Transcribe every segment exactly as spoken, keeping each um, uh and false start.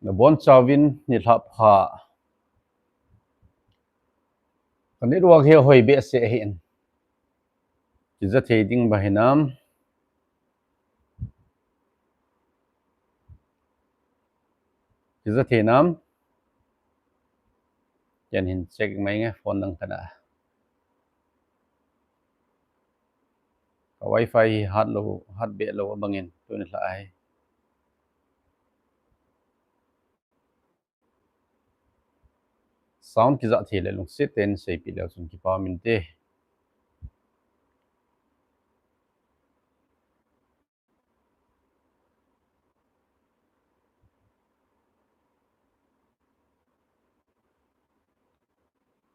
Nabonchauvin nilhah pha. Ka network hi hoi behseh ahin. Kija thei ding ba hinam? Kija thei nam? Ken hin check mai nge phone dang kana. Ka wifi hi hat lou, hat beh lou abangin tuni lha ahi. Sound kija thei le lungset tah in seipeh leu chun kipa um inte.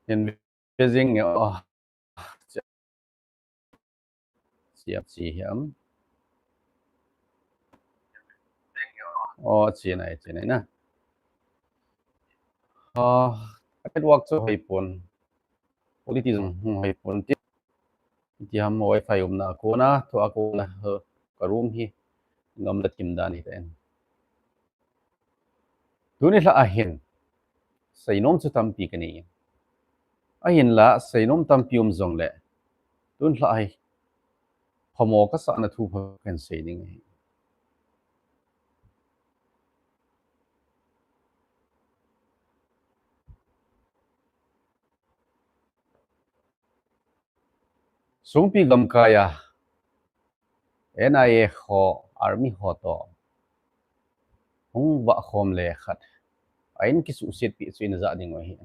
Hin ve jing nge, oh. Siap si hiam. Oh, chi nai, chi nai na. Ah, network chu hoi pon. Quality jong hoi pon ti. Ti ham wifi umna a kona, tua kona, ka room hi gamla thim dan hi ta en. Tuni lha ahin, seinom chu tampi ka nei. Ahinla, seinom tampi um jongle, tuni lha ahi, phamo ka sahna thu pha kan sei ding ahi. Songpi gamkai a N I A ho, Army ho toh hung vahkhom le khat a in kisuhset pi chu ina ja ding u ahi.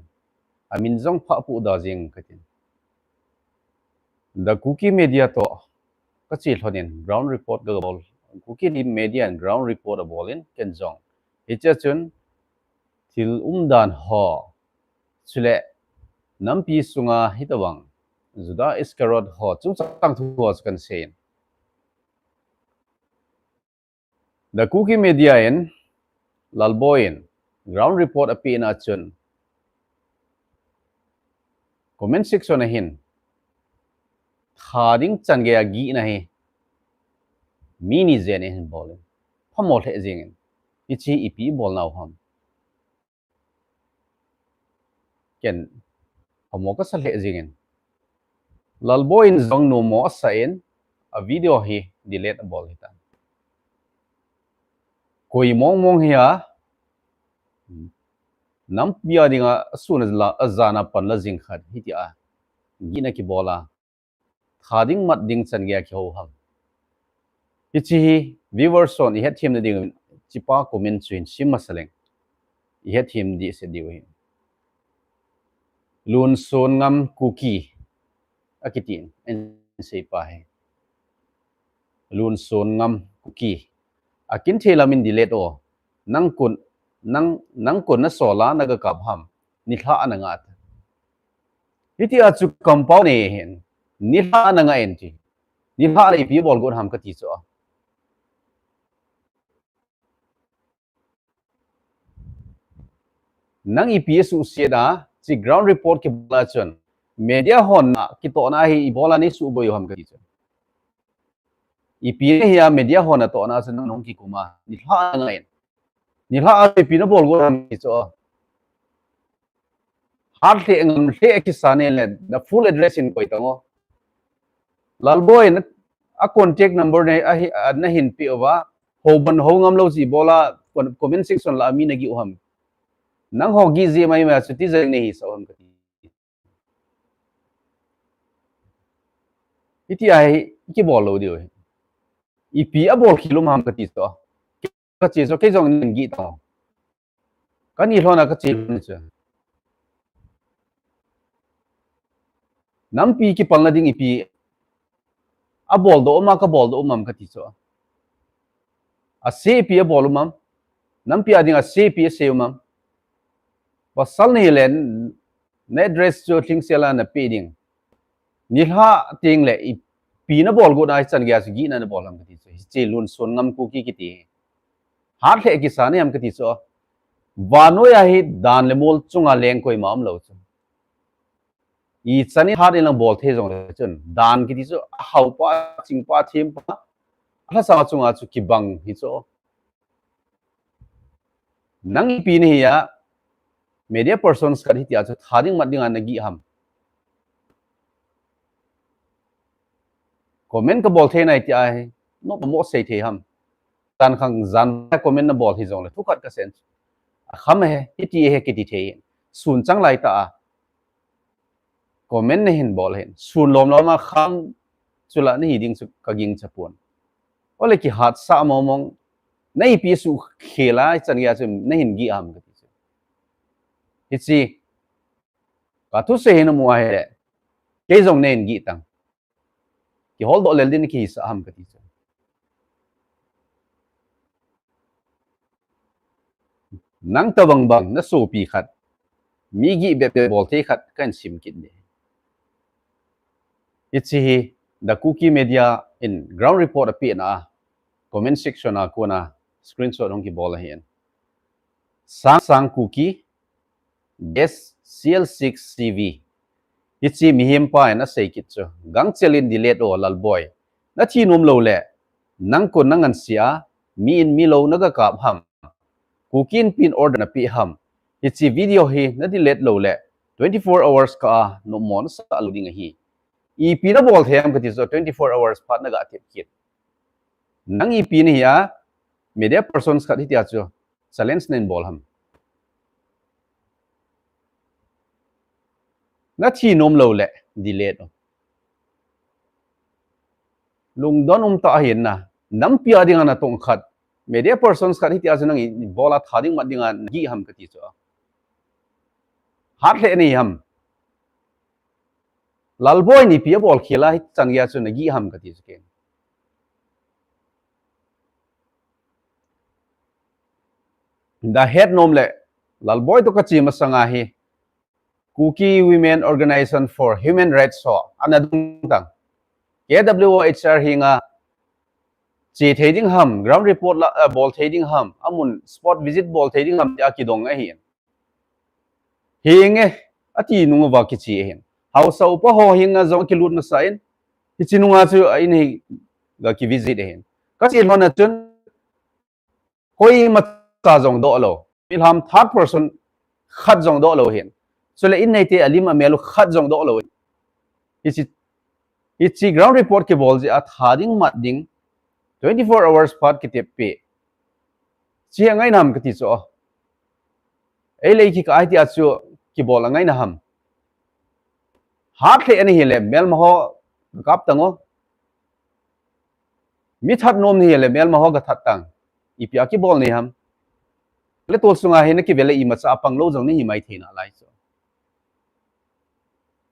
Amin jong pha pu da jing ka tin. The Kuki Media toh ka chi lhonin ground report ka bol. Kuki Media in ground report a bol in ken jong. Hiche chun thil umdan ho, chule nampi sunga hitobang Judah Iscariot ho chungchang thu ho chu kan sei in. The Kuki Media in Lalboi in ground report a pehna chun comment section a hin tha ding chan gei a gihna hi mi ni jen in hin bol in phamo lheh jing in, hiche hi ipi bol nau ham. Ken phamo ka sa lheh jing in. Lalboi in jong numo a sa in a video hi delete a bol hi tan. Koi mong mong hi a nampi a dinga sun a la, a jana pan la jing khat hi ti a. Gihna kibol a. Tha ding mat ding chan gei a kiho ham. Hiche hi viewers hon i hetthem na ding, hichepa comment chu hin sim masa leng. I hetthem ding se diu hi. Lunson Ngam Kuki a kiti in, en sei pa hi. Lunson Ngam Kuki. A kin thei lam in delete o. Nang kun, nang, nang kun na sol a na ga kap ham. Nilhah a na nga ta. Hiti a chu compound nei hin. Nilhah a na nga in ti. Nilhah a ipi bol got ham ka ti chu a. Nang ipi suhset a, hiche ground report kibol a chun. Media hon na, kitohna hi i bol a nei suboi u ham ka ti chu. Ipi na hi a media hon natohna a chun nang nung kikum a. Nilhah a na nga in. Nilhah a ipi na bol got ham ka ti chu a. Hat lheh ngam lheh kisa ne le, the full address in koi tang o. Lalboi na, a contact number ne, a hi, a na hin pe uva, ho ban ho ngam lou ji bol a, com-, comment section la a mi na gih u ham. Nang ho gih ji mai mai a chu ti jeng nei hi sa u ham ka ti. Hiti a hi, kibol lou diu hi. Ipi a bol khel um ham ka ti chu a. Ka che chu, kei jong nin gih tang. Ka ni lhon a ka che lhon chu. Nampi kipalna ding ipi a bol doh um a, ka bol doh um am ka ti chu. A se ipi a bol um am. Nampi a ding a se ipi a sei um am. Pasal ni le na address chu lhingsel a na pe ding. Nilhah teng le ipi na bol got a hi chan gei a chu gihna na bol ham ka ti chu. Hiche Lunson Ngam Kuki kiti. Hat lheh kisa ne ham ka ti chu. Vannoi a hi dan le mol chunga leng koima um lou chu. I chan in hat in lang bol thei jong le chun. Dan kiti chu a hau pa, ching pa, them pa. A lhasam a chunga chu kibang hi chu. Nang ipi nahi a, media persons khat hitia chu tha ding mat dinga nagih ham? Comment kabol thei nai tia hi, nopmo sei thei ham? Tan khang jan comment nabol hijongle, thukhat kasei chu, akham ahi, hiti ahi kiti thei. Sun chang lai ta a comment nahin bol hin, sun lom lom a kham chula nahi ding chu kagingcha pon. Ole kihatsah mong mong, na ipi suhkhel a ichan geiya chu nahin gih ham kati chu. Hichi, kathusei hi namu ahile, kei jong nahin gih tang. Kiholdoh lel din kihisah ham kati chu. Nang tabang bang nasopi khat, mi gih bep bep bol thei khat kahin sim kit ding. Hichi hi The Kuki Media in ground report apehna a comment section a kona screenshot hung kibol ahin. Sang Sang Kuki, dash C L six C V. Hichi mihem pa in asei kit chu, gangchel in delete o Lalboi. Nathi nom lou le, nang kon nangansia, mi in mi lou naga kap ham? Kuki Inpi in order napeh ham? Hichi video hi nadelete lou le, twenty four hours kah a nopmo nasah lou ding ahi. Ipi nabol thei ham kati chu, twenty four hours phat naga thep kit. Nang ipi nahi a, media persons khat hitia chu challenge nahin bol ham? Nathi nom lou le, delete o. Lungdon um tah ahin na, nampi a dinga natong khat, media persons khat hitia chu nang ibol a tha ding mat dinga nagih ham kati chu. Hat lheh nahi ham? Lalboi in ipi abol khel a hichan geiya chu nagih ham kati chu ken. Nahet nom le, Lalboi toh kache masanga hi, Kuki Women Organization for Human Rights ho ana dong tang. K W O H R henga che thei ding ham, ground report la, eh, bol thei ding ham, amun spot visit bol thei ding ham tia kidong ahin. Henge, ati nung uva kiche ahin. Haosa upa ho henga jong kilut masa in, hichi nunga chu a in hi ga kivisit ahin. Kache lhon a chun, koimacha jong doh lou. Mihem third person khat jong doh lou ahin. Chule in neite alim amel u khat jong doh lou ahin. Hichi, hichi ground report kibol jeh a tha ding mat ding, twenty four hours phat kitep peh. Chi angai nam kati chu. Ei lei kikah a hitia chu kibol angai na ham? Hat lheh nahi le, melma ho kap tang o. Mi that nom nahi le, melma ho kathat tang. Ipi a kibol nahi ham? Le tol sunga hi nakivel le imacha apang lou jong nahi mai thei nalai chu.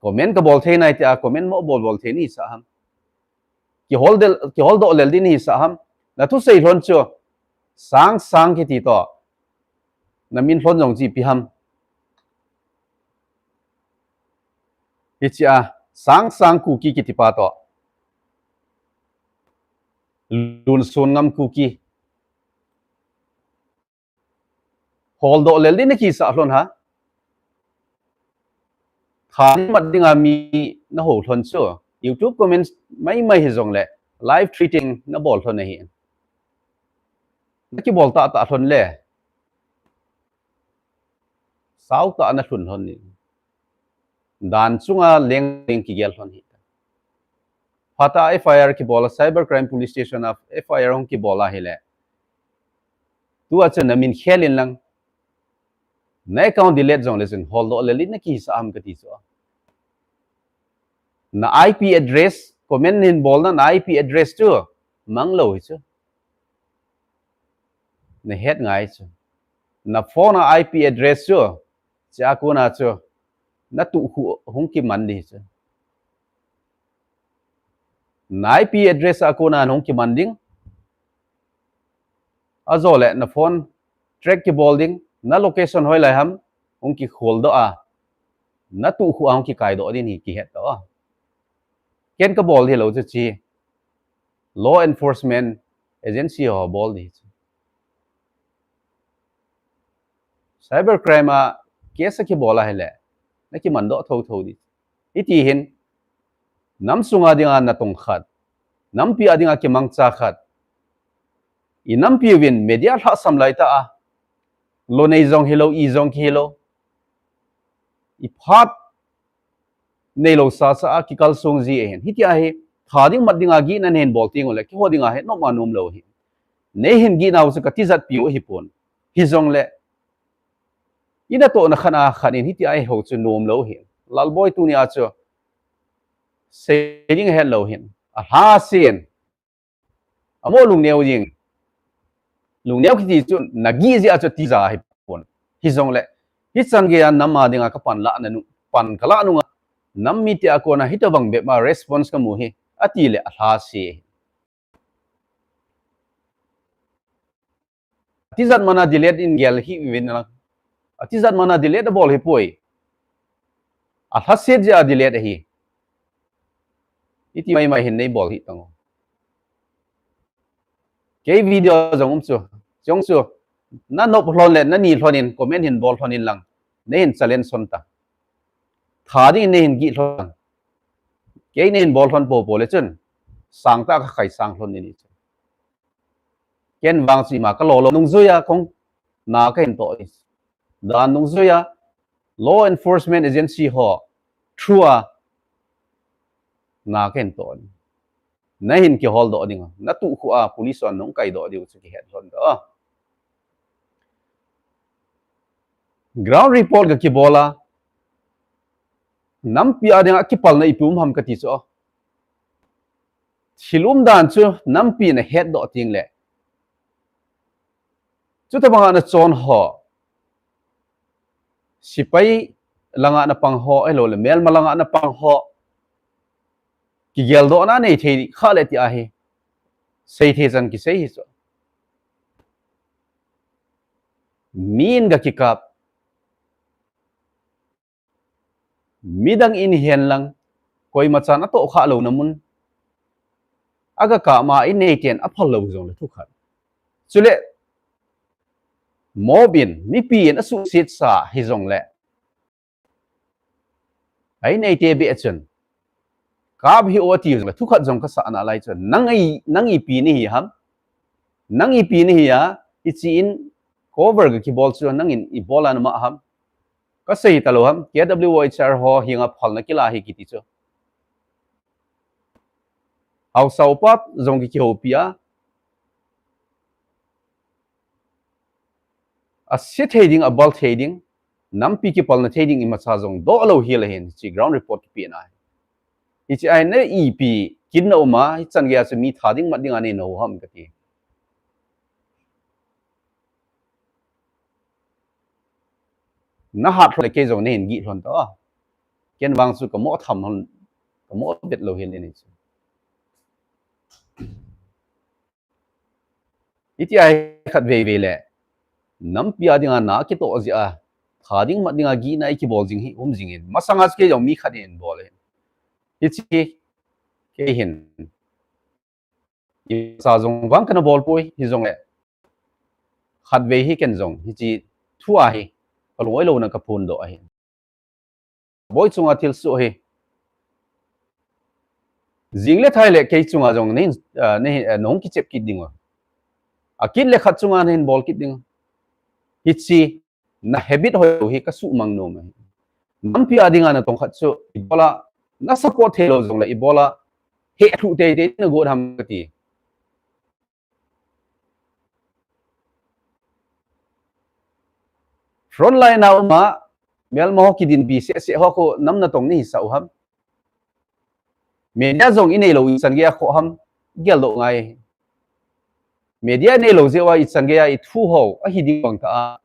Comment kabol thei nai tia, comment mo bol bol thei nahisah ham? Kihol del, kiholdoh lel din nahisah ham? Nathusei lhon chu, Sang Sang kiti toh, namin lhon jong chu ipi ham? Hichia, Sang Sang Kuki kiti pa toh, Lunson Ngam Kuki, holdoh lel din nakihisah lhon ha? Tha ding mat dinga mi nahou lhon chu, YouTube comments mai mai hijongle, live tweeting nabol lhon ahi. Nakibol tah tah lhon le, sao tah a nalhun lhon ni. Dan chunga leng leng kigel lhon hi. Phat a F I R kibol a, Cyber Crime Police Station a F I R hung kibol ahile, tua chun namin khel in lang, na account delete jongle chun holdoh lel in nakihisah ham kati chu. Na I P address, comment nahin bolna, na I P address chu mang lou hi chu. Nahet ngai chu. Na phone a I P address chu, chua kona chu, natuh khu hung kiman ding chu. Na I P address a kona hung kiman ding. Ajole na phone track kibol ding, na location hoilai ham hung kikhol doh a, natuh khu a hung kikai doh ding hi kihet tah a. Ken kabol hilou chu chi. Law enforcement agency ho bol ding chu. Cyber crime a case a kibol ahile, nakiman doh thotho ding. Hiti hin, nam sunga dinga natong khat, nampi a dinga kimangcha khat, i nampi uvin media lhahsam lai tah a, Lo nei jong hilou, i jong kihilou. I phat neilou sasa a kikal sung ji ahin. Hitia hi, tha ding mat ding a gihna nei hin bol teng uleh, keiho ding a hi, nom a nom lou hi. Nei hin gihna u chu ka tijat piu hi pon. Hijongleh, i natohna khat a khat in hitia hi ho chu nom lou hi. Lalboi tuni a chu, sei ding het lou hin. A lha sin. Amo lungneo jing. Lungneo kiti chu na gih jeh a chu tija hi pon. Hijongleh, hichan gei a nam a ding a ka pan la na nu, pan ka la nung a, nam mite a kona hitobang bep a response ka mu hi, ati leh a lha si. Tijat man a delete in gel hi vin lang. A tijat man a delete a bol hi poi. A lha set jeh a delete ahi. Iti mai mai hin nei bol hi tang. Kei video jong um chu. Jong chu. Na nop lhon leh, na ni lhon in, comment hin bol lhon in lang. Nei hin challenge son ta. Tha ding nei hin gih lhon. Kei nei hin bol lhon popo leh chun. Sang ta ka khai sang lhon ni ni chu. Ken vang chu ima ka lo lo nungjui a kong na ka hin toh in. Dan nungjui a law enforcement agency ho through a na ka hin toh in. Na hin kihol doh ding a. Na tuh khu a police hon nung kai doh diu chu kihet lhon doh. Ground report ka kibol a. Nampi a ding a kipalna ipi um ham ka ti chu. Thil umdan chu nampi na het doh teng leh. Chutabang a na chon ho. Sipai lang a na pang ho, ahilou leh melma lang a na pang ho. Kigel dohna nei thei kha leh ti ahi. Sei thei chan kisei hi chu. Min ga kikap. Midang in hihen lang, koima chan a toh kha lou na mun. A ga kap ma in nei ten a phal lou jong leh thu khat. Chuleh, mob in, mipi in a suhset sa hi jong leh. Ai nei te be chun. Kap hi o ti jong leh, thu khat jong ka sa na lai chun. Nang i, nang ipi ni hi ham. Nang ipi ni hi a, i chi in cover ga kibol chu, nang in i bol a na ma ham. Ka sei ta lou ham, K W O H R ho hi nga phal na kila hi kiti chu. Hausa upa jong ki kihoupi a. A se thei ding, a bal thei ding, nampi kipalna thei ding imacha jong doh lou hi la hin, chi ground report kipe na. Hichi a hin na ipi kin na um a, hichan gei a chu mi tha ding mat ding a nei na u ham ka ti. Na hat lhon leh kei jong nei hin gih lhon ta. Ken vang chu ka mo tham lhon, ka mo bet lou hin ni chu. Hitia hi khat vei vei leh. Nampi a ding a na kitoh jeh a. Tha ding mat ding a gihna i kibol jing hi um jing in. Masang a chu kei jong mi khat in bol in. Hichi kei hin. Imacha jong vang ka na bol poi, hi jong leh. Khat vei hi ken jong, hichi thu a hi. Ka lung oi lou na ka phun doh a hi. Boi chunga thil suh hi. Jing le thai le kei chunga jong nei, ah, nei, ah, nong kichep kit ding u. A kit le khat chunga nei bol kit ding u. Hichi na habit hoi u hi ka suhmang nom e. Nampi a dinga na tong khat chu, ibola na support thei lou jong le ibola he thu tei tei na got ham ka ti. Frontline a um a, melma ho kidinpi seh seh ho khu nam na tong nei sa u ham. Media jong i nei lou i chan gei a kho ham, gel doh ngai. Media nei lou jeh uva i chan gei a i thu ho, a hi ding bang ta a.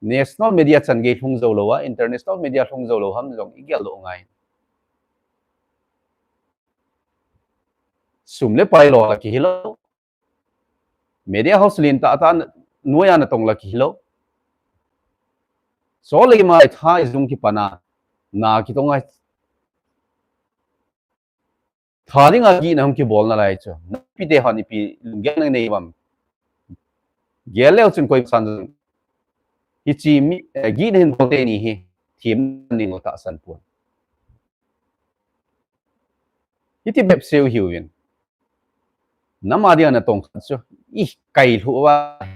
National media chan gei lhung jou lou a, international media lhung jou lou ham jong i gel doh ngai. Sum le pai lo la ki hi lou. Media house lin tah tah noiya na tong la ki hi lou. Chule ima tha i jung kipan a, na kitong a. Tha dinga gihna hung kibol na lai chu. Nampi te hon ipi lunggel na nei uvam. Gel leu chun koi san jong. Hichi mi, eh, gihna hin bol teni hi. Thim ning lo tahsan pon. Hiti bep seu hiu vin. Nam a dinga na tong khat chu. I kai lhu uva.